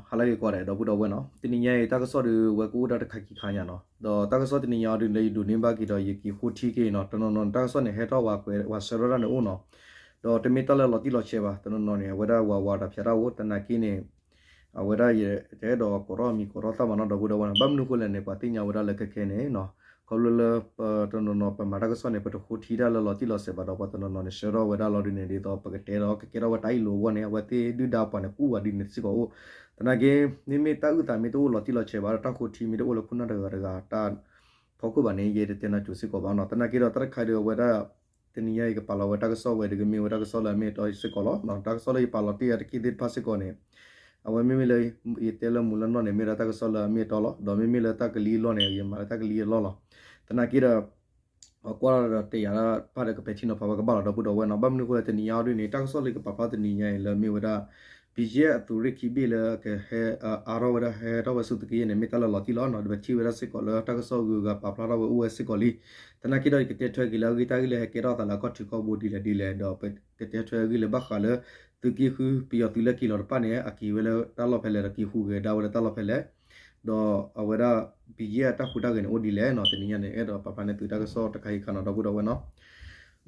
ဟါလၢအဂ့ၤကိးဂၤဒဲး ဒီပုၢ်ဒီဝဲၢ်နီၤ, တနံၤညါအံၤ တၢ်ကစီၣ်ဒီး ဝဲကအိၣ်ဒၣ်တခါခံခါညါနီၤ, ဒီးတၢ်ကစီၣ်တနံၤညါအံၤဒုး လၢယဒိးန့ၢ်ဘၣ်က့ၤဒီး ယက့ၤဃိထံက့ၤနီၤ, တနီၤနီၤန့ၣ် တၢ်ကစီၣ်န့ၣ် ဟဲထီၣ်ဝဲကွဲးဝဲဆှၢထီၣ်တၢ်န့ၣ်အိၣ်နီၤ, ဒီးတမ့ၢ်တၢ်လၢလီၤတံၢ်လီၤဆဲးဘၣ်, တနီၤနီၤန့ၣ် အဝဲဒၣ်ဝးဝးဒီးဖျါတၢ်အိၣ်, သနာ်က့န့ၣ် အဝဲဒၣ်ယတအဲၣ်ဒိးကိးထီၣ်မံၤကိးထီၣ်သၣ်မးနီၤ ဒီပုၢ်ဒီဝဲၢ်နီၤ, ဘၣ်မနုၤအဃိလဲၣ်န့ၣ် ပှၤသ့ၣ်ညါဝဲဒၣ်လၢခဲခဲန့ၣ်နီၤ, ခီဖျိလၢ ပတနီၤနီၤ ပမၤတၢ်ကစီၣ်န့ၣ် ပတဃိထံတၢ်လၢလီၤတံၢ်လီၤဆဲးဘၣ်ဒီး ပှၤတနီၤနီၤန့ၣ် ဆှၢထီၣ်ဝဲဒၣ်လီၤဒ်န့ၣ် ဒ်သိးပကတဲဒီး ကကဲထီၣ်ဝဲတၢ်အ့ၣ်လိာ်အဂီၢ်န့ၣ် အဝဲသ့ၣ်ဒုၣ်ဒါပှၤန့ၣ် ကူၣ်ဝဲဒ်န့ၣ်စ့ၢ်ကီးအိၣ်, သနာ်က့ မ့မ့ၢ်တၢ်အုၣ်သးမ့ၢ်တအိၣ်လီၤတံၢ်လီၤဆဲးဘၣ်ဒီး တၢ်ဃိထံမ့ၢ်တအိၣ်လၢခိၣ်နၢ်တဂၤတဂၤတၢ်ဖီခိၣ်ဘၣ်န့ၣ် ယဲတတဲနီၤစိၤစ့ၢ်ကီးဘၣ်နီၤ, သနာ်က့ဒီးတၢ်တခါဒီးအဝဲဒၣ် တနံၤညါအံၤကပာ်လီၤဝဲတၢ်ကစီၣ်ဝဲတကမ့ၢ်ဝဲတၢ်ကစီၣ်လၢအမ့ၢ်အတီစ့ၢ်ကီးလီၤ, တၢ်ကစီၣ်လၢယပာ်လီၤတ့ၢ်အတက့ၢ်သ့ၣ်တဖၣ်စ့ၢ်ကီးန့ၣ် အဝဲမ့မ့ၢ်လၢ ယတဲလၢမူၤလၢနီၢ်န့ၣ် မ့ၢ်ဒၣ်တၢ်ကစီၣ်လၢအမ့ၢ်အတီလီၤ, ဒီးမ့မ့ၢ်လၢတၢ်ကလံၤအလီၢ်န့ၣ် ယမၤလၢတၢ်ကလံၤအလီၢ်လီၤ, သနာ်က့ဒီး ကွၢ်ဒီးတယာ်တဖၣ်ဒီးကပဲာ်ထံနီၤဖးဝဲကဘၣ်လီၤ ဒီပုၢ်ဒီဝဲၢ်နီၤ, ဘၣ်မနုၤအဃိလဲၣ် တနံၤညါအံၤဒ်န့ၣ် တၢ်ကစီၣ်လၢယကပာ်ဖျါတနံၤညါအံၤလၢမ့ၢ်ဝဲဒၣ် BGF အသုးရ့ၣ်ခံဘ့ၣ်လၢကဟဲ အါထီၣ်ဝဲဒၣ်ဟဲထီၣ်ဝဲဆူသုးက့ယဲၢ်န့ၣ် မ့ၢ်တၢ်လၢလီၤတံၢ်လီၤနီၤ, ဒီးပထံၣ်ဝဲဒၣ်စ့ၢ်ကီးလၢတၢ်ကစီၣ်ဂုၤဂၤပာ်ဖျါထီၣ်ဝဲအိၣ်ဝဲစ့ၢ်ကီးလံ, သနာ်က့ဒီး ယကတဲထွဲက့ၤလၢအဂ့ၢ်တၢ်ဂ့ၢ်လၢဟဲကဲထီၣ်အသးလၢ ကီၢ်ထံးကီၢ်ဘိဒ်လဲၣ်ဒ်လဲၣ်, ဒီးပကတဲထွဲအဂ့ၢ်လၢဘၣ်ဃးလၢ သုးက့ဃုပယီၤသုးလၢက့ၤလီၤတဖၣ်န့ၣ် အက့ၤဝဲလၢတၢ်လီၢ်ဖဲလဲၣ် ဒီးက့ၤဟူးဂဲၤဒၣ်ဝဲလၢတၢ်လီၢ်ဖဲလဲၣ်, ဒီးအဝဲဒၣ် BGF အတၢ်ဟူးတၢ်ဂဲၤန့ၣ်အိၣ်ဒ်လဲၣ်နီၤ, တနံၤညါန့ၣ် အဲၣ်ဒိးပာ်ဖျါန့ၢ်သုတၢ်ကစီၣ်တခါအံၤခါနီၤ ဒီပုၢ်ဒီဝဲၢ်နီၤ,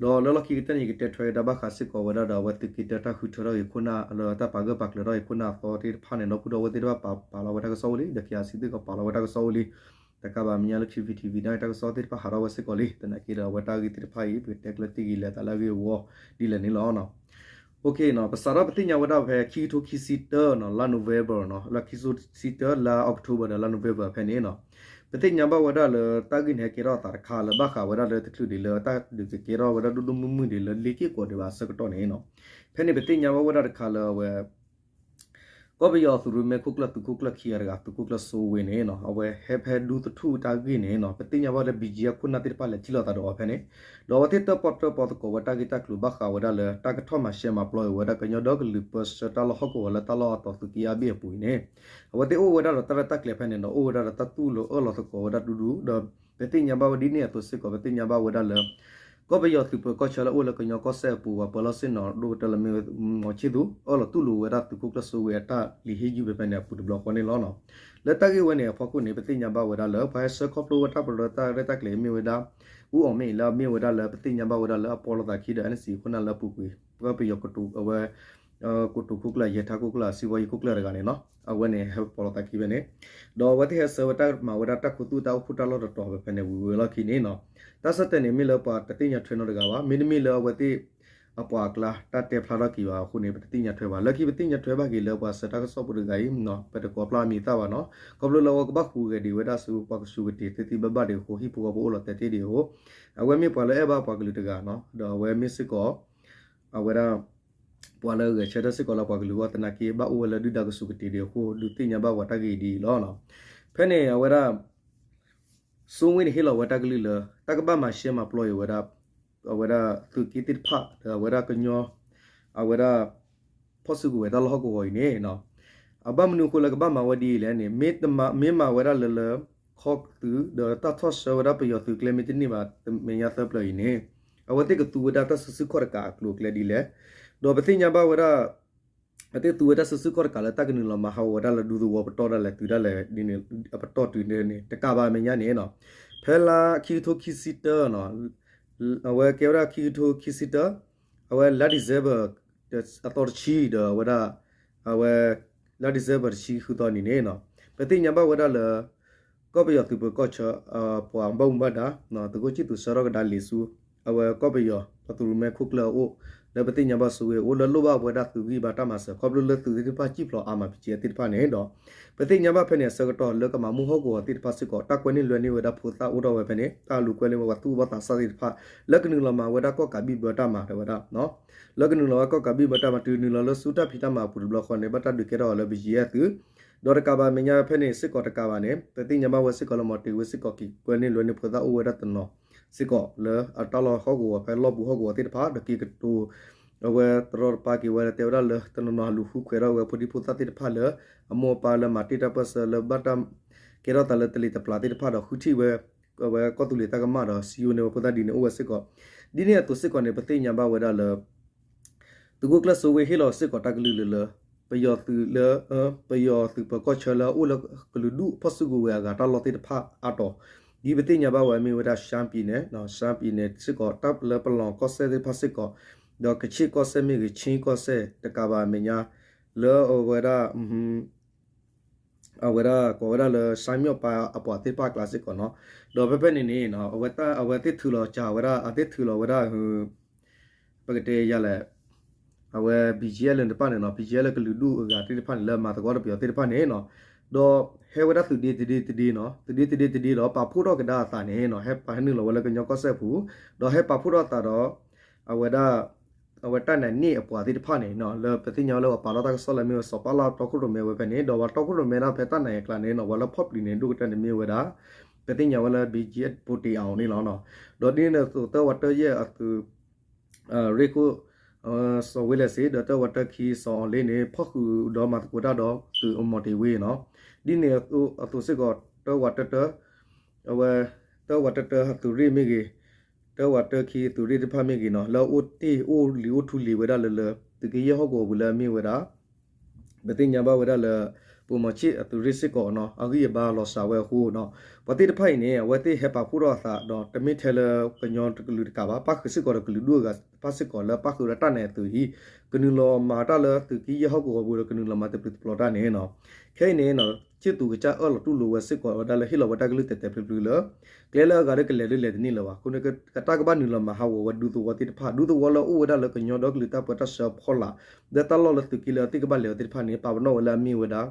ဒီးလၢလီၢ်ခံကတၢၢ်န့ၣ် ယကတဲထွဲဒၣ်ဘၣ်ဃးစ့ၢ်ကီးဝဲဒၣ်ဒီး အဝဲသုးက့တၢတၢ်ဃုထၢထီၣ်အံၤခိၣ်နၢ်လၢတၢ်ပာ်ဂၢၢ်ပာ်ကျၢၤထီၣ်အံၤခိၣ်နၢ်အသီသ့ၣ်တဖၣ်န့ၣ် ဒီပုၢ်ဒီဝဲၢ်သ့ၣ်တဖၣ်ပာ်လီၤဝဲတၢ်ကစီၣ်အိၣ်လံ, တကးဘၣ်မဲာ်ညါလၢ ထံၣ်ဖံးထံၣ်ဖံး န့ၣ် တၢ်ကစီၣ်သ့ၣ်တဖၣ်ဟးထီၣ်ဝဲစ့ၢ်ကီးလံ, သနာ်က့ဒီးအဝဲတၢ်ဂ့ၢ်သ့ၣ်တဖၣ်အံၤ ပကတဲကျၢၢ်တံၢ်ဂ့ၤလဲၤသးလၢအဂ့ၢ်အဝီဒ်လဲၣ်န့ၣ်လီၤ. ပစးထီၣ်ပသ့ၣ်ညါဝဲဒၣ်ဖဲခံကထိခံဆံတၢနီၤ လါ November နီၤ, လၢခံကထိခံဆံတၢ လါ October ဒီးလါ November ဖဲန့ၣ်နီၤ, ပသ့ၣ်ညါဘၣ်ဝဲဒၣ်လၢတၢ်ဂ့ၢ်န့ၣ်ဟဲကဲထီၣ်အသးတခါလၢဘၣ်ဃးဝဲဒၣ်လၢတချုးဒံးလၢတၢ်ဒုးကကဲထီၣ်ဝဲဒၣ်ဒိၣ်ဒိၣ်မုၢ်မုၢ်ဒံးလၢလ့က့ၢ်ကီးဒံးဘၣ်အဆၢကတီၢ်န့ၣ်နီၤ, ဖဲန့ၣ်ပသ့ၣ်ညါဘၣ်ဝဲဒၣ်တခါလၢအဝဲ ကီၢ်ပယီၤသုးရိၣ်မဲခိၣ်ကျၢၢ်သုးခိၣ်ကျၢၢ်ခံဂၤတဂၤ သုးခိၣ်ကျၢၢ်စိဝ့န့ၣ်နီၤ, အဝဲဟဲဖဲဒူသထူၣ်တၢ်ဂ့ၢ်န့ၣ်နီၤ, ပသ့ၣ်ညါဘၣ်လၢ BGF ခိၣ်နၢ်သ့ၣ်တဖၣ်လဲၤထံၣ်လိာ်သးဒီးအီၤဖဲန့ၣ်, ဒီးအဝဲသ့ၣ်တၢၣ်ပီၣ်တၢၣ်ပီသကိးဝဲတၢ်ဂ့ၢ်တၢ်ကျိၤဘၣ်ဃးဝဲဒၣ်လၢတၢ်ကထီၣ်မၤရှဲမၤပျီအီၤဝဲဒၣ်ကညီဒီကလုာ်ပၢဆှၢတၢ်လီၢ်ဟီၣ်ကဝီၤလၢတၢ်လီၢ်အတီၤသုးက့အါဘ့ၣ်အပူၤအံၤန့ၣ်, အဝဲသ့ၣ်အိၣ်ဝဲဒၣ်ဒီးတၢ်ရဲၣ်တၢ်ကျဲၤဖဲန့ၣ်ဒီး အိၣ်ဝဲဒၣ်ဒီးတၢ်သူၣ်လီၤအၢၣ်လီၤသကိးဝဲဒၣ်ဒူဒူဒီး ပသ့ၣ်ညါဘၣ်ဝဲဒ်န့ၣ်အသိးစ့ၢ်ကီး ပသ့ၣ်ညါဘၣ်ဝဲဒၣ်လၢ ကီၢ်ပယီၤသုးပၢၤကီၢ်ဆၢလၢအိၣ်လၢကညီကီၢ်စဲၣ်အပူၤ ပှၤပၢလီၢ်ဆ့ၣ်နီၤဒိၣ်ကတၢၢ်လၢမ့ၢ်ဝဲ မီၤဆံၣ်သူ အၢၣ်လီၤတူၢ်လိာ်ဝဲဒၣ်သုးခိၣ်ကျၢၢ်စိဝ့အတၢ်လံာ်ဟ့ၣ်ယုၢ်ဖဲဖဲန့ၣ်အပူၤတဘျီဃီန့ၣ်လီၤ. လၢတၢ်ဂ့ၢ်ဝဲန့ၣ်အဖီခိၣ်န့ၣ် ပသ့ၣ်ညါဘၣ်ဝဲဒၣ်လၢ ပှၤဟဲဆှၢခီဖျိဝဲတၢ်ပရၢတၢ်ရဲၣ်တၢ်ကျဲၤမ့ၢ်ဝဲဒၣ် အူအီၣ်မ့ၣ်အ့လၢအမ့ၢ်ဝဲဒၣ်လၢ ပသ့ၣ်ညါဘၣ်ဝဲဒၣ်လၢအပီၢ်လိာ်သးခံဒီး NCA ခိၣ်နၢ်လၢအပူၤကွံာ် ကီၢ်ပယီၤကတိၤအဝဲ ကတိၤခိၣ်ကျၢၢ် ယဲၢ်ထါခိၣ်ကျၢၢ် စံးဘီယံၤခိၣ်ကျၢၢ်တဂၤန့ၣ်နီၤ အဝဲန့ၣ်ဟဲပီၢ်လိာ်သးခံဖဲန့ၣ် ဒီးအဝဲသ့ၣ်ဟဲဆှၢဝဲတၢ်မၤဝဲဒၣ်တၢ်ခူသူၣ်တၢ်အိၣ်ဖှိၣ်တၢ်လီၢ်တတီၤဖဲဖဲန့ၣ် ဝံၤဝဲလီၢ်ခံန့ၣ်နီၤ တၢ်ဆၢတဲာ်န့ၣ် မ့ၢ်လၢပှၤတသ့ၣ်ညါထွဲနီတဂၤဘၣ် မ့တမ့ၢ်လၢအဝဲသ့ၣ် အပှၤအကျါတၢ်တဲဖျါထီၣ်က့ၤဘၣ်အဃိန့ၣ် ပတသ့ၣ်ညါထွဲဘၣ် လၢခံပသ့ၣ်ညါထွဲဘၣ်က့ၤလၢပှၤဆှၢတၢ်ကစီၣ်ဖိတဂၤအံၤ ပတကိးဖျါအမံၤအသၣ်ဘၣ်နီၤ ခီဖျိလၢအဝဲကဘၣ်ဟူးဂဲၤဒံးဝဲဒၣ်ဆူပှၤကဆူးကတ့ၤသ့သ့ဘၣ်ဘၣ်ဒံးအဃိ ဟံၣ်ဖိဃီဖိအိၣ်လီၤတဲာ်တ့ၢ်ဒံးအဃိ အဝဲမ့ၢ်ပှၤလၢအဲၣ်ဘၣ်ပှၤကလုာ်တဂၤနီၤ ဒီးအဝဲမ့ၢ်စ့ၢ်ကီး အဝဲဒၣ် ပှၤလၢအဂဲၤဆၢထၢၣ်စ့ၢ်ကီးလၢပှၤကလုာ်အဂီၢ်သနာ်က့ ဘၣ်အိၣ်ဝဲလၢဒုၣ်ဒါကဆူးကတ့ၤဒံးအဃိ ဒုးသ့ၣ်ညါဘၣ်ပှၤတၢ်ဂ့ၢ်ဒ်အံၤလီၤ. ဖဲန့ၣ် အဝဲဒၣ် စိဝ့န့ၣ်ဟ့ၣ်လီၤဝဲတၢ်ကလုၢ်လၢ တၢ်ကဘၣ်မၤရှဲမၤပျီအံၤဝဲဒၣ် အဝဲဒၣ်သုးက့သ့ၣ်တဖၣ် ဒီးအဝဲဒၣ်ကညီ အဝဲဒၣ် ဖီၣ်စုကဝဲၤတၢ်လီၢ်ဟီၣ်ကဝီၤအံၤန့ၣ် အဘၣ်မနုၤအဃိလၢကဘၣ်မၤဝဲဒ်အံၤလဲၣ်န့ၣ် မ့ၢ်မၤဝဲဒၣ်လၢလၢ ခီသုး ဒီးတၢ်ထီၣ်ဆှၢဝဲဒၣ်ပယီၤသုးကျဲမ့ၢ်တန့ၢ်ဘၣ် မဲာ်ညါသၢပျၢၤအံၤန့ၣ် အဝဲသ့ၣ်ကသူဝဲဒၣ်တၢ်စုဆူၣ်ခီၣ်တကးအကျိၤအကျဲဒ်လဲၣ် ဒီးပသ့ၣ်ညါဘၣ်ဝဲဒၣ် အဝဲသ့ၣ်သူဝဲတၢ်စုဆူၣ်ခီၣ်တကးလၢတၢ်ကနုာ်လီၤမၤဟးဂီၤဝဲဒၣ်လၢဒူသဝီပတီၢ်ဒၣ်လဲာ်တုၤဒၣ်လဲာ် အပတီၢ်တုၤန့ၣ် တကးဘၣ်မဲာ်ညါန့ၣ်နီၤ ဖဲလါခံကထိခံဆံတၢနီၤ အဝဲကဲဝဲဒၣ်ခံကထိခံဆံတၢ အဝဲလါ December အသီတဆံဒီးအဝဲဒၣ် အဝဲ လါ December တဆံဃုသီနံၤန့ၣ်နီၤ ပသ့ၣ်ညါဘၣ်ဝဲဒၣ်လၢ ကီၢ်ပယီၤသုးပၢၤကီၢ်ဆၢ ပှၤဘၣ်မူဘၣ်ဒါ သုးခိၣ်ဆံၣ်သူးဆှၢထီၣ်ကဒါလံာ်ဆူ အဝဲကီၢ်ပယီၤပသုးရိၣ်မဲခိၣ်ကျၢၢ်အအိၣ် လၢပသ့ၣ်ညါဘၣ်စိဝ့အအိၣ်လၢလိၣ်ဘၣ်ဝဲဒၣ်သုးဂံၢ်ဘါတၢ်မၤစၢၤ ခီဖျိလၢသုးသ့ၣ်တဖၣ်စံၣ်ဖျိးအါမး ပံၤကဲသ့ၣ်တဖၣ်န့ၣ်ဒီး ပသ့ၣ်ညါဘၣ်ဖဲန့ၣ်အဆၢကတီၢ် လၢကမၤမူဟီၣ်ကဝီၤသ့ၣ်တဖၣ်စ့ၢ်ကီး တၢ်ကွဲန့ၢ်လွဲန့ၢ်ဝဲဒၣ်ဖိသၣ်အိၣ်ထီၣ်ဝဲဖဲန့ၣ် တၢ်လူၤကွဲလၢဝဲပှၤသူၣ်ဘီၣ်သးစၢ်သ့ၣ်တဖၣ် လၢကနုာ်လီၤမၤဝဲဒၣ်ကီၣ်ကးဘံၣ်ဘၢတၢ်မၤတဲဝဲဒၣ် လၢကနုာ်လီၤဝဲကီၣ်ကးဘံၣ်ဘၢတၢ်မၤ တုၤနုာ်လီၤလၢဆူတၢ်ဖံးတၢ်မၤအပူၤတဘျီဃီန့ၣ် ဘၣ်တၢ်ဒုးကဲထီၣ်အီၤလၢ ဘံၣ်ကဲသုး ဒီးတကးဘၣ်မဲာ်ညါဖဲန့ၣ်စ့ၢ်ကီးတကးဘၣ်န့ၣ် ပသ့ၣ်ညါဘၣ်ဝဲစ့ၢ်ကီးလၢမီၤတ့ၤဝ့စ့ၢ်ကီးက့ၤကွဲန့ၢ်လွဲန့ၢ်ဖိသၣ်အိၣ်ဝဲဒၣ်တနီၤ စ့ၢ်ကီးလၢအတၢ်လီၢ်ဟီၣ်ကဝီၤဖဲလီၢ်ဘူးဟီၣ်ကဝီၤသ့ၣ်တဖၣ် ဒီးက့ၤကတိၤ အဝဲတရီတပါက့ၤဝဲလၢတဲဝဲဒၣ်လၢတနီၤနီၤအလူၤဃုခွဲးထီၣ်ဝဲဖိဒံဖိသၣ်သ့ၣ်တဖၣ်လၢ အမိၢ်အပၢ်လၢမၤတ့ၢ်တၢ်ပၢၢ်ဆၢလၢဘၣ်တၢ် ကဲထီၣ်သးလၢတလံၤတပျၢ်သ့ၣ်တဖၣ်ဒီး ဃုထံၣ်ဝဲ အဝဲကီၢ်သူလ့ၤတၢ်ကမၣ်ဒီး စံယိၤန့ၢ်ဝဲဖိသၣ်ဒ်န့ၣ်အိၣ်ဝဲစ့ၢ်ကီး ဒ်န့ၣ်အသိးစ့ၢ်ကီးန့ၣ် ပသ့ၣ်ညါဘၣ်ဝဲဒၣ်လၢ သုးခိၣ်ကျၢၢ်စိဝ့ဟ့ၣ်လီၤစ့ၢ်ကီးတၢ်ကလုၢ်လၢလၢ ပယီၤသုးလၢ ပယီၤသုးပၢၤကီၢ်ဆၢလၢအအိၣ်လၢကလုာ်ဒူၣ်ဖီၣ်စုကဝဲၤအဂၤတၢ်လီၢ်သ့ၣ်တဖၣ်အါတီၤ, ဒ်ပသ့ၣ်ညါဘၣ်ဝဲမ့ၢ်ဝဲဒၣ် ရှမ်းပြည်နယ်, ရှမ်းပြည်နယ် စ့ၢ်ကီးတၢ်လၢပလီၤကီၢ်စဲၣ်သ့ၣ်တဖၣ်စ့ၢ်ကီး, ဒီးကခ့ၣ်ကီၢ်စဲၣ်မ့ၢ်ဂ့ၤ ခ့ၣ်ကီၢ်စဲၣ်တကးဘၣ်အမဲာ်ညါ လၢအဝဲဒၣ် အဝဲဒၣ်ကိးဝဲဒၣ်လၢ ရှမ်းမြောက်ပိုင်းအပှၤသ့ၣ်တဖၣ်အကျါစ့ၢ်ကီးနီၤ, ဒီးဖဲဖဲန့ၣ်န့ၣ် အဝဲသ့ၣ်ထုးလီၤကးဝဲဒၣ် အသ့ၣ်ထုးလီၤဝဲဒၣ် ပကတဲယၤလဲၣ် အဝဲ BGF လၢတဖၣ်န့ၣ်နီၤ BGF လၢကလုာ်ဒူၣ်အဂၤသ့ၣ်တဖၣ်န့ၣ် လၢမၤသကိးဒီးပယီၤသ့ၣ်တဖၣ်န့ၣ်နီၤ, ဒီးဟဲဝဲဒၣ်သုးဒ့တဒ့တဒ့နီၤ သုးဒ့တဒ့တဒ့ဒီး ပာ်ဖှိၣ်ထီၣ်ကဒါအသးန့ၣ်နီၤ ဟဲပာ်ဟဲနုာ်လီၤဝဲလၢကညီကီၢ်စဲၣ်ပူၤ, ဒီးဟဲပာ်ဖှိၣ်ထီၣ်သးဒီး အဝဲဒၣ် အဝဲတၢ်နာ်န့ၢ်အပှၤသ့ၣ်တဖၣ်န့ၣ်နီၤ လၢပသ့ၣ်ညါဝဲလၢပှၤပာ်ထီၣ်တၢ်ကစီၣ်လၢမ့ၢ်ဝဲစီၤပၢ်လၢတီခိၣ်ရိၣ်မဲဝဲဖဲန့ၣ် ဒီးပှၤတီခိၣ်ရိၣ်မဲဒၣ်ဖဲတၢ်နာ်အကျါန့ၣ်နီၤ ပှၤလၢဖီၣ်ပျံၤန့ၣ် ဒိၣ်ကတၢၢ်န့ၣ်မ့ၢ်ဝဲဒၣ် ပသ့ၣ်ညါဝဲလၢ BGF ဖိတ့ၢ်အီၤန့ၣ်လီၤ. ဒီးဒ်န့ၣ်အသိး တၢဝးတၢယဲၢ်အသုး ရ့ၣ်ခိၣ် စီၤဝ့လဲၣ်စ့ ဒီးတၢဝးတၢခံ စီၤအီၤလ့န့ၣ် ဖီၣ်ဃုာ်ဒီးမၤသကိးတၢ်ဒီးသုးအမီၤတ့ၢ်ဝ့နီၤ, ဒ်န့ၣ်အသိးစ့ၢ်ကီး တၢဝးတၢတၢ အဝဲ တၢဝးတၢတၢသုးရ့ၣ်မ့ၢ်ဂ့ၤ, တၢဝးတၢခံသုးရ့ၣ်သ့ၣ်တဖၣ်မ့ၢ်ဂ့ၤနီၤ လၢအအိၣ်တ့ၢ်အိၣ်လံၤအိၣ်ထူလံၤဝဲဒၣ်လၢလၢ သုးက့ယဲၢ်ဟီၣ်ကဝီၤပူၤလၢအမ့ၢ်ဝဲဒၣ် ပသ့ၣ်ညါဘၣ်ဝဲဒၣ်လၢ ပိာ်မီၤဆ့ၣ်အသုးရ့ၣ်စ့ၢ်ကီးနီၤ အဂံၢ်အဘါလီၤစှၤဝဲအဃိနီၤ ပှၤသ့ၣ်တဖၣ်အံၤန့ၣ် အဝဲသ့ၣ်ဟဲပာ်ဖှိၣ်ထီၣ်အသးဒီး တမ့ၢ်ထဲလၢကညီတကလုာ်တကးဘၣ် ပၣ်ဃုာ်စ့ၢ်ကီးဒီးကလုာ်ဒူၣ်အဂၤတဖၣ်စ့ၢ်ကီးလၢပၣ်ဃုာ်ဒီးတၢ်နာ်အသုးအံၤ ကနုာ်လီၤမၤတၢ်လၢသုးက့ယဲၢ်ဟီၣ်ကဝီၤပူၤဒီးကနုာ်လီၤမၤတပျုာ်တပျီၤတၢ်န့ၣ်နီၤ ခဲအံၤန့ၣ် ခၠံၣ်သူးကစၢ်အၢၣ်လီၤတူၢ်လိာ်ဝဲစ့ၢ်ကီးဝဲဒၣ်လၢဟ့ၣ်လီၤဝဲတၢ်ကလုၢ်တဲာ်တဲာ်ဖျုးဖျုးလၢ ကျဲလၢအဂၤဒီးကလဲၤဒုးလဲၤတန့ၢ်လၢၤဘၣ် အဃိန့ၣ် ကတၢ်ကဘၣ်နုာ်လီၤမၤဟးဂီၤဝဲဒူသဝီသ့ၣ်တဖၣ် ဒူသဝီလၢအအိၣ်ဝဲဒၣ်လၢကညီဒီကလုာ်တၢ်ပၢတၢ်ဆှၢအဖီလာ် လၢတၢ်လီၢ်လၢသုးက့လၢအသ့ၣ်ကဘၣ်လဲၤဝဲသ့ၣ်တဖၣ်န့ၣ် ပာ်ပနီၣ်ဝဲလၢအမ့ၢ်ဝဲဒၣ်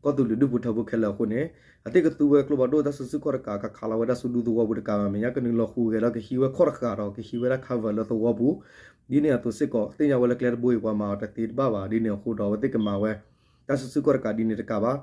ကီၢ်သူလ့ၤဒူၣ်ဖိထၢဖိခဲလၢာ်အဃိန့ၣ် အသ့ၣ်ကသူဝဲကျိဖးဒိၣ်တၢ်စုဆူၣ်ခီၣ်တကး ကခးလီၤဝဲဒၣ်ဆူဒူသဝီပူၤတကးဘၣ် မဲာ်ညါကနုာ်လီၤဃုာ်ဂဲၤဒီးကဟံးဝဲခီၣ်တဃာ်ဒီးကဟံးဝဲဒၣ် cover လၢသဝီပူၤ ဒ်န့ၣ်အသိးစ့ၢ်ကီး သ့ၣ်ညါဝဲလၢကျဲတဘိအံၤပှၤမၤအီၤတသ့တဘၣ်ဘၣ် ဒ်န့ၣ်အဃိဒီး အဝဲသ့ၣ်ကမၤဝဲ တၢ်စုဆူၣ်ခီၣ်တကးဒ်န့ၣ်တကးဘၣ်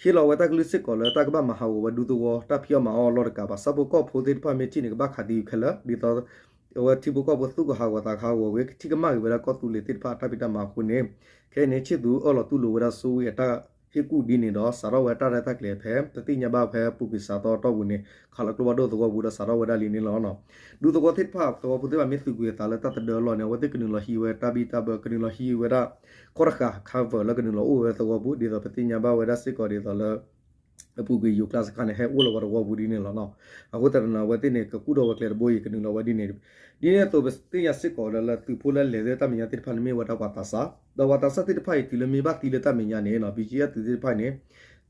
ဟ့ၣ်လီၤဝဲတၢ်ကလုၢ်စ့ၢ်ကီးလၢတၢ်ကဘၣ်မၤဟးဂီၤဝဲဒူသဝီ တၢ်ဖံးအီၣ်မၤအီၣ်အလီၢ်တကးဘၣ် ဆၣ်ဖိကီၢ်ဖိသ့ၣ်တဖၣ်မ့ၢ်ထံၣ်န့ၣ် ကဘၣ်ခးသံခဲလၢာ် ဒ်သိး အဝဲထံဖိကီၢ်ဖိသူၣ်ကဟးဂီၤသးကဟးဂီၤဝဲ ကထံၣ်ကမၣ်ဂ့ၤဝဲဒၣ်ကီၢ်သူလ့ၤသ့ၣ်တဖၣ်အတၢ်ဖံးတၢ်မၤအဃိန့ၣ် ခဲအံၤန့ၣ် ခၠံၣ်သူးအၢၣ်လီၤတူၢ်လိာ်ဝဲဒၣ် စိဝ့ အတၢ်ဟ့ၣ်ကူၣ်ဒ်န့ၣ်ဒီး စးထီၣ်ဝဲတၢ်ရဲၣ်တၢ်ကျဲၤဖဲ ပသ့ၣ်ညါဘၣ်ဖဲပူၤကွံာ်စးသီအတီၢ်ပူၤန့ၣ် ခးလီၤကျိဖးဒိၣ်သဝီပူၤဒီးစးထီၣ်ဝဲဒၣ်လံန့ၣ်လီၤ. ဒူသဝီသ့ၣ်တဖၣ် သဝီဖိသ့ၣ်တဖၣ်မ့ၢ်သုးကွံာ်အသးလၢတၢ်သဒၢအလီၢ်န့ၣ် အဝဲသ့ၣ်ကနုာ်လီၤဟံးဝဲတၢ်ဘံၣ်တၢ်ဘၢ ကနုာ်လီၤဟံးဝဲဒၣ် ခီၣ်တဃာ် cover လၢကနုာ်လီၤအိၣ်ဝဲသဝီပူၤ ဒ်သိးပသ့ၣ်ညါဘၣ်ဝဲဒၣ်စ့ၢ်ကီးဒ်သိးလၢ အပူၤကွံာ်ယိၤကျါစခါန့ၣ် ဟဲအိၣ်လီၤဝဲသဝီပူၤဒ်န့ၣ်လီၤ. အဃိသတးန့ၣ် အဝဲသ့ၣ်န့ၣ် ကကူၣ်ထီၣ်ဝဲကျဲတဘိအံၤ ကနုာ်လီၤဝဲဒ်န့ၣ် ဒ်န့ၣ်အသိးပသ့ၣ်ညါစ့ၢ်ကီးလၢ လၢသုးဖိလၢလဲၤသ့ၣ်တၢ်မဲာ်ညါသ့ၣ်တဖၣ်န့ၣ်မ့ၢ်ဝဲဒၣ်ပှၤသးစၢ် ဒီးပှၤသးစၢ်သ့ၣ်တဖၣ်အံၤ တုၤလၢမ့ၢ်ဘၣ်သံလၢတၢ်မဲာ်ညါန့ၣ်နီၤ BGF သုးသ့ၣ်တဖၣ်န့ၣ်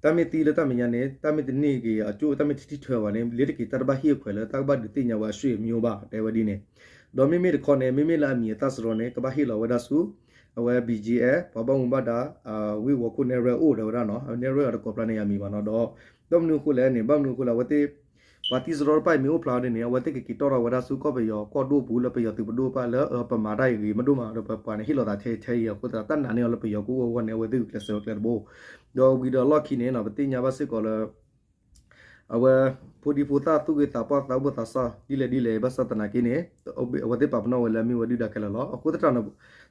တၢ်မ့ၢ်သံလၢတၢ်မဲာ်ညါန့ၣ် တၢ်မ့ၢ်တန့ၢ်က့ၤအကၠိၣ် တၢ်မ့ၢ်တထံၣ်ထွဲဘၣ်န့ၣ် လ့ၤတက့ၤတၢ်တဘၣ်ဟ့ၣ်အခွဲးလၢတၢ်ကဘၣ်ဒုးသ့ၣ်ညါဝဲအဆွေမျိုးဘၣ် တဲဝဲဒ်န့ၣ် ဒီးမ့မ့ၢ်တခီန့ၣ် မ့မ့ၢ်လၢအမံၤအသၣ်စရီန့ၣ် ကဘၣ်ဟ့ၣ်လီၤဝဲဒၣ်ဆူ အဝဲ BGF ပှၤဘၣ်မူဘၣ်ဒါ ဝ့ၢ်ဝီၤခိၣ်နဲၣ်ရွဲၣ်အိၣ်ဒီးဝဲဒၣ်နီၤ နဲၣ်ရွဲၣ်အတကိးဖျါန့ၣ်ယမံၤဘၣ်နီၤဒီး ဘၣ်မနုၤအဃိလဲၣ်န့ၣ် ဘၣ်မနုၤအဃိလဲၣ် အဝဲသ့ၣ် ပှၤသံစရီတဖၣ်အံၤမ့ၢ်အိၣ်ဖျါဒ်န့ၣ် အဝဲသ့ၣ်ကက့ၤတီၣ်ထီၣ်ဝဲဒၣ်ဆူကီၢ်ပယီၤကီၢ်ဒိၣ်ပူၤ လၢပယီၤသုးပဒိၣ်တဖၣ်လၢ ပမၤတၢ်အံၤဂ့ၤမဒိၣ်မးဒီး ပပှၤန့ၣ်ဟ့ၣ်လီၤသးထဲထဲအံၤအဃိသတး တၢ်နာ်န့ၢ်အီၤလၢပယီၤကအိၣ်အဂီၢ်န့ၣ် အဝဲသ့ၣ်ဂုာ်ကျဲးစၢးဝဲကျဲတဘိ ဒီးဝံၤဒီးအလီၢ်ခံန့ၣ်နီၤ ပသ့ၣ်ညါဘၣ်စ့ၢ်ကီးလၢ အဝဲ ဖိဒံဖိသၣ်သူၣ်ဂ့ၤသးပှၢ်သးအိၣ်ဘၣ်သးစၢ် ဒ်လဲၣ်ဒ်လဲၣ် ဘၣ်ဆၣ်သနာ်က့န့ၣ် အဝဲသ့ၣ်ပာ်ပနီၣ်ဝဲလၢအမ့ၢ်ဝဲဒုၣ်ဒါခဲလၢာ်လီၤ. အဃိသတးန့ၣ်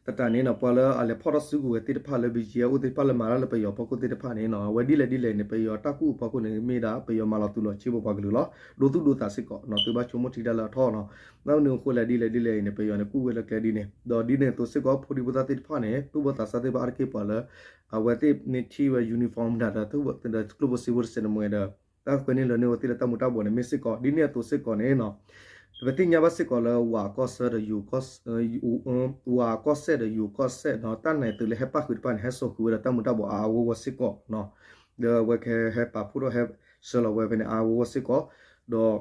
သတးန့ၣ်နီၤ ပှၤလၢအလဲၤဖီၣ်ထီၣ်စုကဝဲၤသ့ၣ်တဖၣ်လၢ BGF အိၣ်သ့ၣ်တဖၣ်လၢမၤတၢ်လၢပယီၤဖီခိၣ်သ့ၣ်တဖၣ်န့ၣ်နီၤ အဝဲဒ်လဲၣ်ဒ်လဲၣ်န့ၣ် ပယီၤတၢ်ကူၣ်အဖီခိၣ်န့ၣ် မ့ၢ်ဒၣ်ပယီၤမၤလီၤတူာ်လီၤဆ့ပှၤကလုာ်လီၤ. ဒိသူၣ်ဒိသးစ့ၢ်ကီးနီၤ သုဘၣ်ဆိကမိၣ်ထံတၢ်လၢအထီၣ်နီၤ ဘၣ်မနုၤအဃိလဲၣ်ဒ်လဲၣ်ဒ်လဲၣ်အံၤန့ၣ် ပယီၤန့ၣ် ကူၣ်ဝဲလၢကျဲဒ်န့ၣ် ဒီးဒ်န့ၣ်အသိးစ့ၢ်ကီး ဖိဒံဖိသၣ်သ့ၣ်တဖၣ်န့ၣ် သူၣ်ဘီၣ်သးစၢ်သ့ၣ်တဖၣ်အါတက့ၢ်ပှၤလၢ အဝဲသ့ၣ်န့ၣ်ထံၣ်ဝဲ uniform ဒၣ်ဒီး ကျိၣ်ဖိစ့ဖိတစဲးတမှဲဒီး တၢ်ဃဲန့ၢ်လၢန့ၢ်ဝဲသ့ၣ်လၢတၢ်မူၤတၢ်ဘှီးန့ၣ် မ့ၢ်စ့ၢ်ကီး ဒ်န့ၣ်အသိးစ့ၢ်ကီးန့ၣ်နီၤ ပသ့ၣ်ညါဘၣ်စ့ၢ်ကီးလၢ ဝၤကီၢ်စဲၣ်ဒီးယိၤကီၢ် ဝၤကီၢ်စဲၣ်ဒီးယိၤကီၢ်စဲၣ်နီၤ တၢ်နာ်သုးလၢဟဲပၣ်ဃုာ်တဖၣ်န့ၣ် ဟဲစိာ်ဃုာ်ဝဲဒီးတၢ်မူၤတၢ်ဘှီးအါအါဂီၢ်ဂီၢ်စ့ၢ်ကီးနီၤ ဒီးအဝဲကဟဲပာ်ဖှိၣ်ထီၣ်ဟဲဆှၢလီၤဝဲဖဲန့ၣ်အါအါဂီၢ်ဂီၢ်စ့ၢ်ကီး ဒီး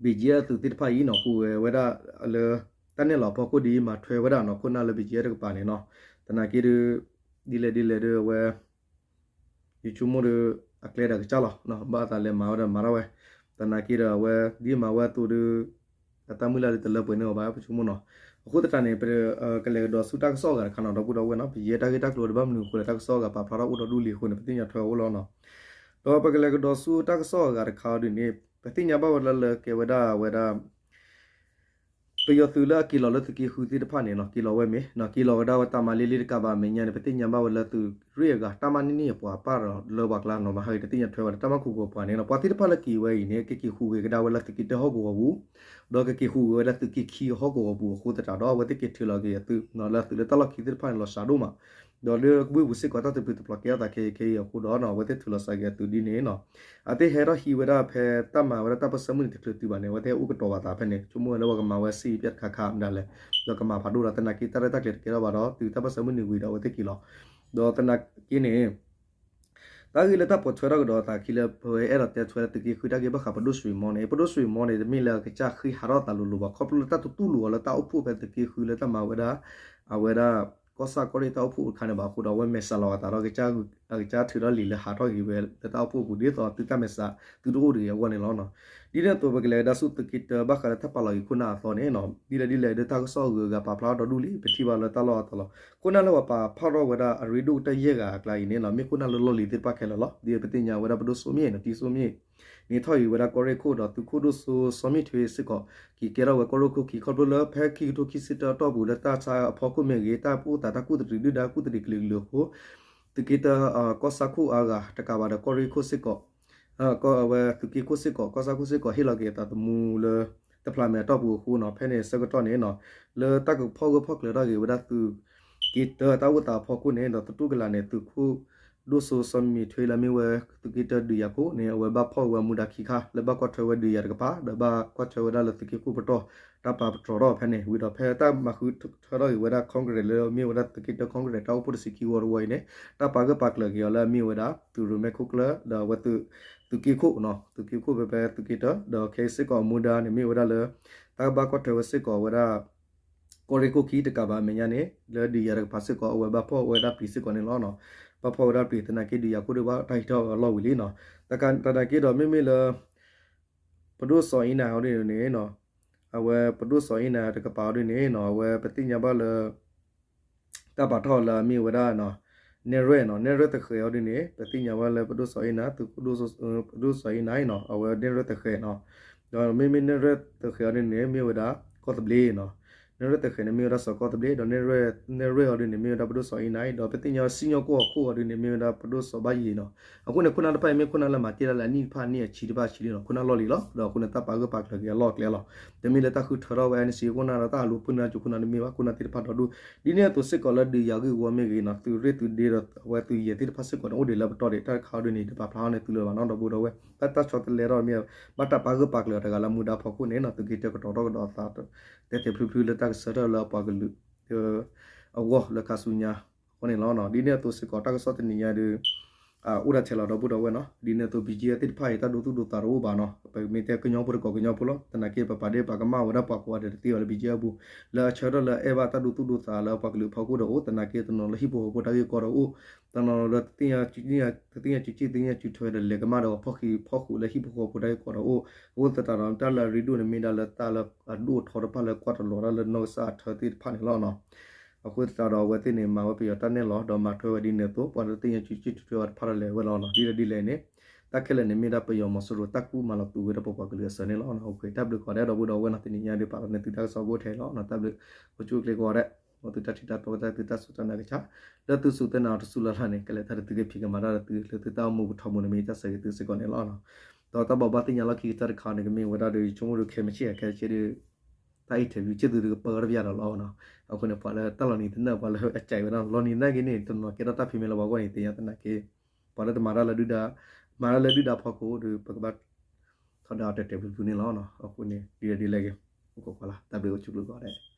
BGF သုးသ့ၣ်တဖၣ်အံၤနီၤ ဟူးဂဲၤဝဲဒၣ်လၢ တၢ်နဲၣ်လီၤအဖီခိၣ်ဒ်မၤထွဲဝဲဒၣ်နီၤ ခိၣ်နၢ်လၢ BGF တကပၤန့ၣ်နီၤ သနာ်က့ဒီး ဒ်လဲၣ်ဒ်လဲၣ်ဒီးအဝဲ ယဆိကမိၣ်ဒီး အကျဲဒီးကစၢ်လီၤ ဘၣ်သးလဲၤမၤဝဲဒီးမၤထီၣ်ဝဲ သနာ်က့ဒီးအဝဲ ဒ်မၤဝဲအသိးဒီး အတၢ်မုၢ်လၢ်ဒီးတလၢပှဲၤန့ၢ်အီၤဘၣ် ပဆိကမိၣ်နီၤ အဃိသတးန့ၣ် ပကလဲၤကဒီးဆူတၢ်ကစီၣ်အဂၤတခါနီၤ ဒီပုၢ်ဒီဝဲၢ်နီၤ ပယဲၢ်တၢ်ဂ့ၢ်တၢ်ကျိၤဒီးဘၣ်မနုၤအဃိလဲၣ် တၢ်ကစီၣ်အဂၤပာ်ဖျါထီၣ်အိၣ်ဒီးဒူၣ်လံအဃိန့ၣ် ပသ့ၣ်ညါထွဲအအိၣ်လီၤနီၤ ဒီးပကလဲၤကဒီးဆူတၢ်ကစီၣ်အဂၤတခါအံၤဒ်န့ၣ် ပသ့ၣ်ညါဘၣ်ဝဲဒၣ်လၢကဲဝဲဒၣ်ဝဲဒၣ် ပယီၤသုးလၢအက့ၤလီၤလၢသုးက့ဃုသ့ၣ်တဖၣ်န့ၣ်နီၤ က့ၤလီၤဝဲမ့ၢ်နီၤ က့ၤလီၤဝဲဒၣ်ဝဲတၢ်မၤလ့လ့တကးဘၣ်အမဲာ်ညါန့ၣ် ပသ့ၣ်ညါဘၣ်ဝဲလၢသုးရ့ၣ်အဂၤ တၢ်မၤန့ၢ်န့ၢ်အပှၤပၢ်ဒီးလၢပှၤကျါနီၤ မၤဟးဂ့ၤတသ့ၣ်ညါထွဲဝဲဒီး တၢ်မၤခိၣ်ကီၤပှၤန့ၣ်နီၤ ပှၤသ့ၣ်တဖၣ်လၢက့ၤဝဲအံၤန့ၣ် ကက့ၤဟူးဂဲၤကဒါဝဲလၢသုးက့တၢဟီၣ်ကဝီၤပူၤ ဒီးကက့ၤဟူးဂဲၤဝဲဒၣ်သုးက့ခံအဟီၣ်ကဝီၤပူၤအဃိသတးဒီး အဝဲသ့ၣ်က့ၤထုးလီၤက့ၤအသုးလၢသုးလၢတၢ်လီၢ်ခံသ့ၣ်တဖၣ်န့ၣ် လီၤစှၤဒိၣ်မး, ဒီးလၢကဘုၣ်ပူၤစ့ၢ်ကီး တၢ်တပျုာ်တပျီၤကဲထီၣ်သးခဲအံၤအဃိဒီး အဝဲသ့ၣ်ထုးလီၤစှၤက့ၤအသုးဒ်န့ၣ်နီၤ. အသ့ၣ်ဟဲထီၣ်ဟံးဝဲဒၣ်ဖဲတၢ်မၤဝဲဒၣ်တၢ်ပၢၢ်ဆၢမုၢ်နံၤတချုးတုၤဘၣ်န့ၣ် အဝဲသ့ၣ်အိၣ်ကတီၤဘၣ်သးဖဲန့ၣ် ဆိကမိၣ်ဝဲလၢပှၤကမၤဝဲစ့ပျၢ်တခါခါမနုၤလဲၣ်, ဒီးကမၤဖးဒိၣ်ဒီး သနာ်က့တၢ်ရဲၣ်တၢ်ကျဲၤတကဲထီၣ်ဘၣ်ဒီး တုၤတၢ်ပၢၢ်ဆၢမုၢ်နံၤဝံၤဒီး အဝဲသ့ၣ်က့ၤလီၤ. ဒီးသနာ်က့န့ၣ် တၢ်ဂ့ၢ်လၢတၢ်ပိာ်ထွဲထီၣ်ကဒီးအသးခံလၢပဝဲအဲၣ်ဒိးတဲထွဲလၢသုးက့ဃုတၢ်ဂ့ၢ်ဘၣ်ဃးပဒိၣ်စွ့ၤမီန့ၣ် ပဒိၣ်စွ့ၤမီန့ၣ် တမ့ၢ်လၢအကစၢ်ဃ့ဟးထီၣ်သးလိၤလိၤဘၣ် ခီဖျိလၢတၢ်တတူၢ်လိာ်အီၤလၢတၢ်အိၣ်ဖှိၣ်ဖဲသုးက့ဃုလၢတၢ်မၤဝဲဒၣ် အဝဲဒၣ် ကီၢ်ဆၣ်ကီၢ်ရ့ၣ်တၢ်အိၣ်ဖှိၣ်အခါန့ၣ်ဘၣ်အဃိဒီး အဝဲမဲာ်ဆှးလီၤအသးဒီး အကစၢ်ထုးထီၣ်လံာ်လၢဟးထီၣ်က့ၤဝဲလၢတၢ်အိၣ်ဖှိၣ်အပူၤ ဒ်သိးသုတၢ်မဲာ်ဆှးသုတအိၣ်တဂ့ၤအဂီၢ်န့ၣ်လီၤ. ဒ်န့ၣ်အသိး ပကလဲၤကဒါဆူသုးက့တၢဘၣ်ဃးလၢတၢ်ပာ်လီၤက့ၤခိၣ်နၢ်အသီန့ၣ်နီၤ ဒ်လဲၣ်ဒ်လဲၣ်ဒ်တၢ်ကစီၣ်အဂုၤအဂၤပာ်ဖျါထီၣ်ဒီဒူၣ်လံ ပထံၣ်ဘၣ်လၢတၢ်လီၢ်အသီလီၤ. ခိၣ်နၢ်လၢပှၤပာ်ဖျါထီၣ်ဝဲဒၣ်အရ့ဒိၣ်ကတၢၢ်ယဲၢ်ဂၤအကျါအံၤန့ၣ်နီၤ မ့ၢ်ခိၣ်နၢ်လၢလီၢ်လံၤသ့ၣ်တဖၣ်ခဲလၢာ်လီၤ. ဒ်ပသ့ၣ်ညါဝဲဒၣ်ပဒိၣ်စိမ့ၣ်နီၤ တံၤစိမ့ၣ် နံၤထီၣ်အံၤဝဲဒၣ်ကီၢ်ရ့ၣ်ခိၣ်ဒီးသုးခိၣ်ဒိၣ်စိစီမ့ၣ်ထွ့စ့ၢ်ကီး က့ၤကဲထီၣ်ဝဲကီၢ်ရ့ၣ်ခိၣ်ခံ ခီဖျိလၢဖဲခံကထိခံဆံတၢအတီၢ်ပူၤလၢတၢ်ဆါအဖီခိၣ်မ့ၢ်ဂ့ၤ တၢ်အိၣ်သးတၢ်ကူၣ်တရံးဒုၣ်ဒါကူၣ်တရံးကလုာ်ကလုာ်အဃိ သုးက့တၢ ကီၢ်ဆၣ်ခိၣ်အါဂၤတကးဘၣ်ဒီးကီၢ်ရ့ၣ်ခိၣ်စ့ၢ်ကီး အဝဲသုးက့ခိၣ်စ့ၢ်ကီး ကီၢ်ဆၣ်ခိၣ်စ့ၢ်ကီး ဟ့ၣ်လီၤက့ၤအသးသမူလၢ တဖျးမဲာ်အတီၢ်ပူၤအဃိနီၤ ဖဲန့ၣ်ဆၢကတီၢ်န့ၣ်နီၤ လၢတၢ်ကဖီၣ်ဂၢၢ်ဖီၣ်ကျၢၤထီၣ်က့ၤဝဲဒၣ်သုးက့တၢတၢ်အိၣ်သးအဖီခိၣ်န့ၣ် ဒီးသတူၢ်ကလာ်န့ၣ် သုးခိၣ်ဒိၣ်စိစီမ့ၣ်ထွ့လၢအမ့ၢ်ဝဲသုးက့တၢဒုးယၤခိၣ်န့ၣ် အဝဲဘၣ်ဖီၣ်ဝဲအမူဒါခံခါ လၢဘၣ်ကွၢ်ထွဲဝဲဒုးယၤတကပၤ ဒီးဘၣ်ကွၢ်ထွဲဝဲဒၣ်လၢသုးက့ခိၣ်ပတီၢ် တၢ်ပာ်ပတြီၤထီၣ်ဖဲန့ၣ် ဝံၤဒီးဖဲတၢ်မၤဃုထၢထီၣ်က့ၤဝဲဒၣ် Congress လၢအမ့ၢ်ဝဲဒၣ်သုးက့တၢ Congress တၢ်အိၣ်ဖှိၣ်တဆံခံဝီတဝီအံၤန့ၣ် တၢ်ပာ်ဂၢၢ်ပာ်ကျၢၤက့ၤအီၤလၢအမ့ၢ်ဝဲဒၣ် သုးရိၣ်မဲခိၣ်ကျၢၢ် ဒီးအဝဲ သုးက့ခိၣ်နီၤ သုးက့ခိၣ်ဖဲဖဲသုးက့တၢ ဒီးခဲအံၤစ့ၢ်ကီးအမူဒါန့ၣ်မ့ၢ်ဝဲဒၣ်လၢ တၢ်ကဘၣ်ကွၢ်ထွဲဝဲစ့ၢ်ကီးဝဲဒၣ် ကီၢ်ရ့ၣ်ခိၣ်ခံတကးဘၣ်အမဲာ်ညါန့ၣ် လၢဒုးယၤတကပၤစ့ၢ်ကီး အဝဲဘၣ်ဖီၣ်ဝဲဒၣ်ပျံၤစ့ၢ်ကီးန့ၣ်လီၤ. ဘၣ်ဖီၣ်ဝဲဒၣ်ပျံၤသနာ်က့ဒုးယၤခိၣ်ဒီးဘၣ်တၢ်ဟံးထီၣ်အလီၢ်ဝံၤလံနီၤ. သနာ်က့ဒီးမ့မ့ၢ်လၢ ပဒိၣ်စီၤအ့နၤအီၤဒ်န့ၣ်နီၤ အဝဲပဒိၣ်စီၤအ့နၤတကပၤအီၤဒ်န့ၣ်နီၤ အဝဲပသ့ၣ်ညါဘၣ်လၢ တၢ်ပာ်ထီၣ်လၢအမ့ၢ်ဝဲဒၣ် နဲၣ်ရွဲၣ်နီၤ နဲၣ်ရွဲၣ်သဃဲးအီၤဒ်န့ၣ် ပသ့ၣ်ညါဘၣ်လၢပဒိၣ်စီၤအ့နၤ သုးခိၣ်ဒိၣ်စီၤအ့နၤနီၤ အဝဲနဲၣ်ရွဲၣ်သဃဲးနီၤ ဒီးမ့မ့ၢ်နဲၣ်ရွဲၣ်သဃဲးအီၤဒ်န့ၣ် မ့ၢ်ဝဲဒၣ်ကီၢ်သဘျ့နီၤ နဲၣ်ရွဲၣ်သဃဲးန့ၣ်မ့ၢ်ဝဲဒၣ်စီၤကီၢ်သဘျ့ ဒီးနဲၣ်ရွဲၣ်အီၤဒ်န့ၣ် မ့ၢ်ဝဲဒၣ်ပဒိၣ်စီၤအ့နၤ ဒီးပသ့ၣ်ညါဝဲစံၣ်ညီၣ်ကွီၢ်အခိၣ်အီၤဒ်န့ၣ် မ့ၢ်ဝဲဒၣ်ပဒိၣ်စီၤဘၣ်ယံၤနီၤ အဃိန့ၣ် ခိၣ်နၢ်တဖၣ်အံၤမ့ၢ်ခိၣ်နၢ်လၢမၤတ့ၢ်ဒၣ်လၢအနံၣ်တဖၣ်အနံၣ်အဆံတဖၣ်အဆံလံနီၤ ခိၣ်နၢ်လီၢ်လံၤလီၤ ဒီးခိၣ်နၢ်တၢ်ပာ်ဂၢၢ်ပာ်ကျၢၤက့ၤအလီၢ်အကျဲလီၤ. တမ့ၢ်လၢတၢ်ဃုထၢထီၣ်ဝဲ NCA ခိၣ်နၢ်ဒီးတၢ်အလိၤဖုၣ်နၢ်ကၠိခိၣ်နၢ်တမ့ၢ်ဘၣ် ခိၣ်နၢ်သ့ၣ်တဖၣ်ဒီဒူၣ် ဒ်န့ၣ်အသိးစ့ၢ်ကီးလၢဒုးယၤဂ့ၢ်ဝီမ့ၢ်ဂ့ၤနီၤ သုးရ့ၣ်သုးဒ့ဒီးအဝဲသုးယဲၢ်သ့ၣ်တဖၣ်စ့ၢ်ကီးန့ၣ် အိၣ်ဒံးလၢပတီၢ်ဒံး တၢ်တခါအီၤဒ်န့ၣ် တပာ်ဖျါအီၤန့ၣ်သုလၢၤဘၣ်နီၤ ဒီပုၢ်ဒီဝဲၢ် ဘၣ်တၢ်ဆီတလဲထီၣ်မ့ၢ် ဘၣ်တၢ်ပာ်ဂၢၢ်ပာ်ကျၢၤတဂၤလၢမူဒါဖီခိၣ်န့ၣ်နီၤ သုးက့တၢကတီၤထီၣ်ကဒီးအသး တဲတဲဖျုဖျုလၢတၢ်ကဆၢထၢၣ်လၢအပှၤကလုာ် အဂီၢ်လၢခါဆူညါအဃိန့ၣ်လီၤ. ဒ်န့ၣ်အသိးစ့ၢ်ကီးတၢ်ကစီၣ်တနံၤညါဒီး အိၣ်ဒၣ်ထဲလီၤဒီပုၢ်ဒီဝဲၢ်နီၤ ဒ်န့ၣ်အသိး ဘံၣ်ကၠံၣ်သ့ၣ်တဖၣ်အံၤ တၢ်ဒိသူၣ်ဒိသးတအိၣ်ဘၣ်နီၤ ပမ့ၢ်တဲကညီဖိတကိးကညီဖိလီၤ သနာ်က့ပပာ်ဒ့ၣ်ပာ်ကမၣ်ဝဲဒၣ်ပှၤကိးဂၤဒဲးတသ့ဘၣ်လၢဘံၣ်ကၠံၣ်အပူၤ လၢအဆၢထၢၣ်လၢအဲၣ်ဘၣ်တၢ်ဒိသူၣ်ဒိသးလၢအပှၤကလုာ်အဖီခိၣ်ဒီးအိၣ် သနာ်က့တနီၤလၢဟံၣ်ဖိဃီဖိတၢ်ဂ့ၢ်ကီဒီးအိၣ် တနီၤလၢ တသ့ၣ်ညါစုစ့ၣ်တသ့ၣ်ညါစုထွဲဒီးလဲၤကမၣ်ဒီးဖီၣ်ဃံးဖီၣ်ဃုာ်လၢဟံၣ်ဖိဃီဖိတၢ်ဂ့ၢ်ကီဒီးအိၣ် အဃိသတးဒီးတၢ်လၢအရ့ဒိၣ်န့ၣ်မ့ၢ်ဒၣ်လၢတၢ်လၢအဒိၣ်အထီတဖၣ်လၢကွၢ်တလီၤတၢ်လၢနီၢ်ကစၢ်အထၢသ့ၣ်တဖၣ်န့ၣ်လီၤ. အဃိသတးဒီးအဝဲသ့ၣ်န့ၣ် မၤဝဲပယီၤတၢ်နဲၣ်လီၤ ဒီးမၤထွဲဝဲဒ်န့ၣ်အသိး ပှၤတသ့ၣ်ညါစုစ့ၣ်စုထွဲဝဲတဖၣ်ဒီးလဲၤဝဲလီၤနီၤ ဒ်လဲၣ်ဒ်လဲၣ်န့ၣ် တၢ်ခဲလၢာ်န့ၣ်မ့ၢ်ဒၣ်ပယီၤမီၤစိရိၤတၢ်ကူၣ်မၤလီၤသူဝဲဒၣ်ပပှၤကလုာ်အစၢၤန့ၣ်လီၤ. တၢ်ဘျုးကိးဂၤဒဲးဒီပုၢ်ဒီဝဲၢ်နီၤ တနံၤညါဒီးပာ်လီၤန့ၢ်သုတၢ်ကစီၣ်အိၣ်ထဲလီၤ တၢ်ဘျုး အိၣ်ဆူၣ်အိၣ်ချ့ကိးဂၤဒဲး မ်သုတၢ်ထံၣ်တၢ်တီကတၢၢ်သုတၢ်စူၢ်တၢ်နာ်ကစၢ် လၢသုစူၢ်သုနာ်အီၤတစူၢ်လၢ်လၢ်န့ၣ် ကလဲၤတၢ်ဒီးသုကဖံးကမၤတၢ်ဒီးသုလၢသုတၢ်အိၣ်မူပထီဘိန့ၣ် မ့ၢ်တၢ်ဆၢဂ့ၤသုစ့ၢ်ကီးန့ၣ်လီၤ. ဒီးတၢ်ဘိးဘၣ်သ့ၣ်ညါလီၢ်ခံကတၢၢ်တခါန့ၣ် ကမ့ၢ်ဝဲဒၣ်ဒီး ယဆိကမိၣ်ဒီးခဲမုၢ်ဆ့ၣ်ခဲဆ့ဒီး တၢ် interview က့ၢ်သုတကပၢတပျၢ်ဒီးလီၤနီၤ. အဃိန့ၣ် ပှၤလၢတၢ်လီၤနံၤသနၢၣ် ပှၤလၢအကဲဝဲဒၣ်လီၤနံၤသနၢၣ်က့ၤန့ၣ် တနီၤကဲထီၣ်တၢ်ဖံးမဲလၢပှၤဂီၢ်န့ၣ် သ့ၣ်ညါသနာ်က့ ပှၤလၢတမၤတၢ်လၢဒုၣ်ဒါ မၤတၢ်လၢဒုၣ်ဒါဖီခိၣ်ဒီး ပကဘၣ်ထီဒါအီၤတဲာ်တဲာ်ဖျုးဖျုးန့ၣ်လီၤ. အဃိန့ၣ် ဒ်လဲၣ်ဒ်လဲၣ်ဂ့ၤ အိၣ်ခိးကွၢ်လၢ် တၢ်ဘျုးအိၣ်ဆူၣ်အိၣ်ချ့ကိးဂၤဒဲး